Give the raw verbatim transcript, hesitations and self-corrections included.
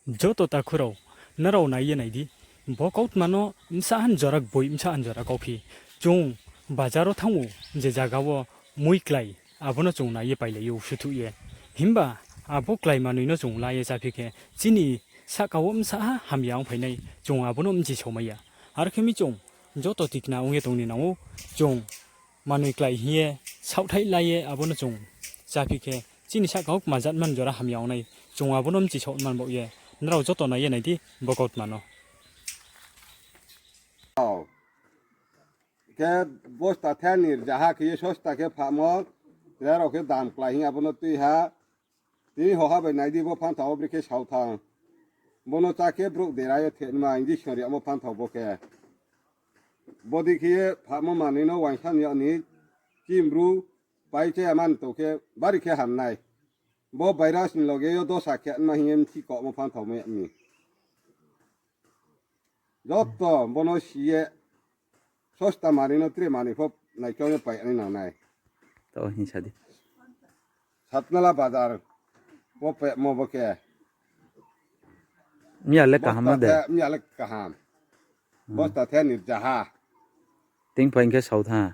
Joto takhu rao, nrao nai ye nai di, bo kautma no bsa han jora gboi, bsa han jora kauphi. Chung bazar wo thanng ou, je zaga wo mui klái, abo no chung nai ye pailai ou suthuh ye. Himba abo klái manoi no chung la ye cháphi khe, chini sahka wo bsa ha hamya ongphai nai, chung abo no bchi saomai ya. Are khe mi chung joto tikna ong ye tong ni nang ou, chung manoi klái hing ye saohthaih la ye abo no chung cháphi khe, chini sahka wo kma jat man jora hamya ong nai, chung abo no bchi saoh man baoh ye, nrao joto nai ye nai di bo kautma no. Khe bosta the nirjaha khe ye sosta khe phahmo, tre rao khe dam klái hing abo no tui ha. Tini hoha bai nai di, bo phanthao wo brekhe sao thanng. Bo no chá khe brouh dera ye thenma injection ri yamo phanthao bo khe. Bodei khe ye phahmo manoi no uaingsa ni yag ni, chini Bru pai chaya man tong khe bari khe ham nai. Bo virus ni loge yo dosa khe ma hing ye mthi komo phanthao mai ya mi. Joto bo no si ye sosta manoi no tre manoi pho naikhe ye pai nai nang nai. Taoh hing sa di. Satnala bazar wo pemo bo khe. Miya le kaham no de? Miya le kaham. Bosta the nirjaha. Ting phai khe sao thanng.